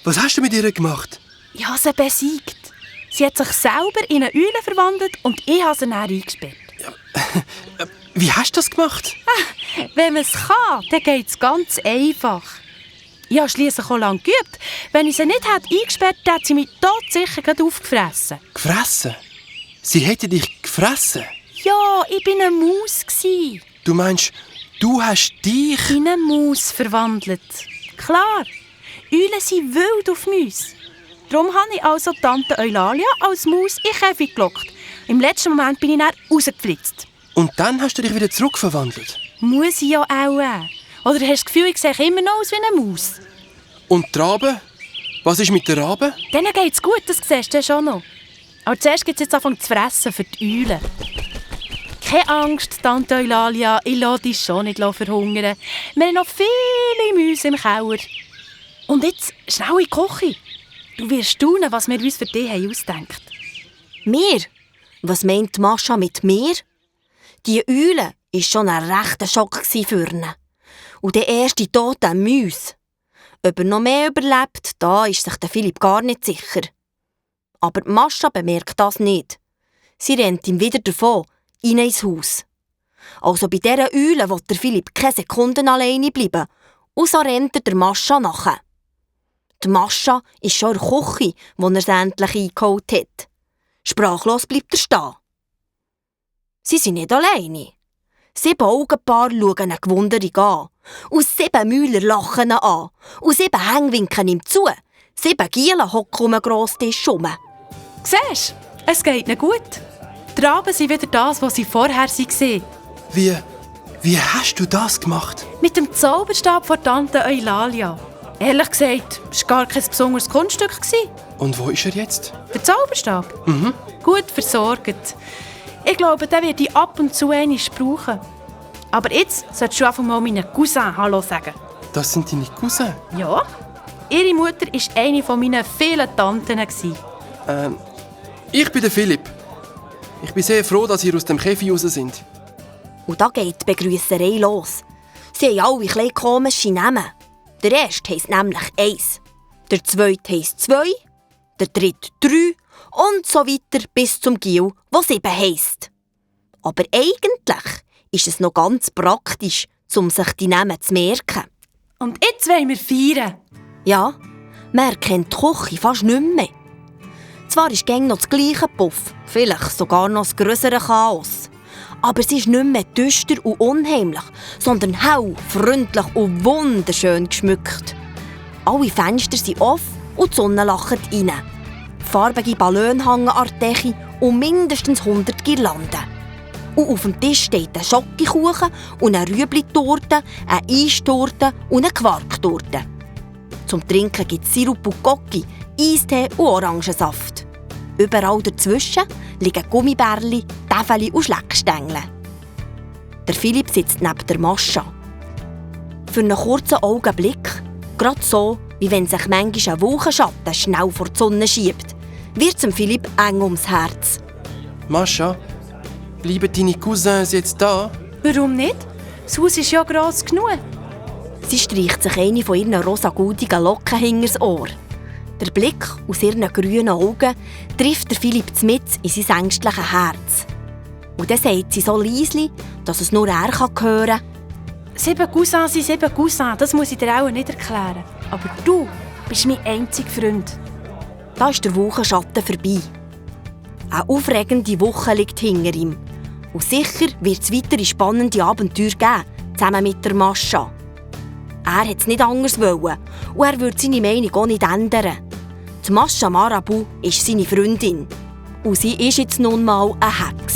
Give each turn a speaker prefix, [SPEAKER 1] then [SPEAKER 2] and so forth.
[SPEAKER 1] Was hast du mit ihr gemacht?
[SPEAKER 2] Ich habe sie besiegt. Sie hat sich selber in eine Eule verwandelt und ich habe sie dann eingesperrt.
[SPEAKER 1] Wie hast du das gemacht?
[SPEAKER 2] Wenn man es kann, dann geht es ganz einfach. Ich habe schliesslich auch lange geübt. Wenn ich sie nicht eingesperrt hätte, hätte sie mich todsicher gerade aufgefressen.
[SPEAKER 1] Gefressen? Sie hätte dich gefressen?
[SPEAKER 2] Ja, ich war eine Maus.
[SPEAKER 1] Du meinst, du hast dich...
[SPEAKER 2] In eine Maus verwandelt. Klar, Eulen sind wild auf Mäuse. Darum habe ich also Tante Eulalia als Maus in den Käfig gelockt. Im letzten Moment bin ich dann rausgeflitzt.
[SPEAKER 1] Und dann hast du dich wieder zurückverwandelt?
[SPEAKER 2] Muss ich ja auch. Oder hast du das Gefühl, ich sehe immer noch aus wie eine Maus?
[SPEAKER 1] Und die Rabe? Was ist mit der Rabe?
[SPEAKER 2] Denen geht's gut, das siehst du schon noch. Aber zuerst gibt es jetzt anfangen zu fressen für die Eulen. Keine Angst, Tante Eulalia, ich lasse dich schon nicht verhungern. Wir haben noch viele Mäuse im Keller. Und jetzt schnell in die Küche. Du wirst staunen, was wir uns für dich ausdenken.
[SPEAKER 3] Mir? Was meint Mascha mit mir? Die Eule war schon ein rechter Schock für ihn. Und der erste tote Mäuse. Ob er noch mehr überlebt, da ist sich der Philipp gar nicht sicher. Aber die Mascha bemerkt das nicht. Sie rennt ihm wieder davon, rein ins Haus. Also bei dieser Eule will der Philipp keine Sekunden alleine bleiben. Und so rennt er der Mascha nachher. Die Mascha ist schon in der Küche, wo er sie endlich eingeholt hat. Sprachlos bleibt er stehen. Sie sind nicht alleine. 7 Augenpaare schauen ihn gewundert an. Und 7 Müller lachen ihn an. Und 7 Hänge winken ihm zu. 7 Gielen hocken um einen grossen Tisch herum.
[SPEAKER 2] Siehst du, es geht ihnen gut. Die Raben sind wieder das, was sie vorher waren.
[SPEAKER 1] Wie hast du das gemacht?
[SPEAKER 2] Mit dem Zauberstab von Tante Eulalia. Ehrlich gesagt, es war gar kein besonderes Kunststück.
[SPEAKER 1] Und wo ist er jetzt?
[SPEAKER 2] Der Zauberstab? Gut versorgt. Ich glaube, den werde ich ab und zu einmal brauchen. Aber jetzt solltest du einfach mal meinen Cousin Hallo sagen.
[SPEAKER 1] Das sind deine Cousins?
[SPEAKER 2] Ja. Ihre Mutter war eine meiner vielen Tanten.
[SPEAKER 1] Ich bin der Philipp. Ich bin sehr froh, dass ihr aus dem Käfig raus sind.
[SPEAKER 3] Und da geht die Begrüsserei los. Sie haben alle ein bisschen komische Namen. Der erste heisst nämlich 1, der zweite heisst 2, der dritte 3 und so weiter bis zum Gil, der 7 heisst. Aber eigentlich ist es noch ganz praktisch, um sich die Namen zu merken.
[SPEAKER 2] Und jetzt wollen wir feiern.
[SPEAKER 3] Ja, man erkennt die Küche fast nicht mehr. Zwar ist gäng noch das gleiche Puff, vielleicht sogar noch das grössere Chaos. Aber sie ist nicht mehr düster und unheimlich, sondern hell, freundlich und wunderschön geschmückt. Alle Fenster sind offen und die Sonne lacht rein. Farbige Ballone hängen an der Decke und mindestens 100 Girlanden. Und auf dem Tisch steht ein Schokokuchen und eine Rüebli-Torte, eine Eistorte und eine Quarktorte. Zum Trinken gibt es Sirup und Gocki, Eistee und Orangensaft. Überall dazwischen liegen Gummibärli, Täfeli und Schleckstängel. Der Philipp sitzt neben der Mascha. Für einen kurzen Augenblick, gerade so, wie wenn sich manchmal ein Wolkenschatten schnell vor die Sonne schiebt, wird es Philipp eng ums Herz.
[SPEAKER 1] Mascha, bleiben deine Cousins jetzt da?
[SPEAKER 2] Warum nicht? Das Haus ist ja gross genug.
[SPEAKER 3] Sie streicht sich eine von ihren rosa-goldigen Locken hinters Ohr. Der Blick aus ihren grünen Augen trifft Philipp mitten in sein ängstliches Herz. Und dann sagt sie so leise, dass es nur er hören kann.
[SPEAKER 2] 7 Cousins sind 7 Cousins, das muss ich dir auch nicht erklären. Aber du bist mein einziger Freund.
[SPEAKER 3] Da ist der Wochenschatten vorbei. Eine aufregende Woche liegt hinter ihm. Und sicher wird es weitere spannende Abenteuer geben, zusammen mit der Mascha. Er wollte es nicht anders wollen und er würde seine Meinung auch nicht ändern. Die Mascha Marabu ist seine Freundin. Und sie ist jetzt nun mal ein Happy.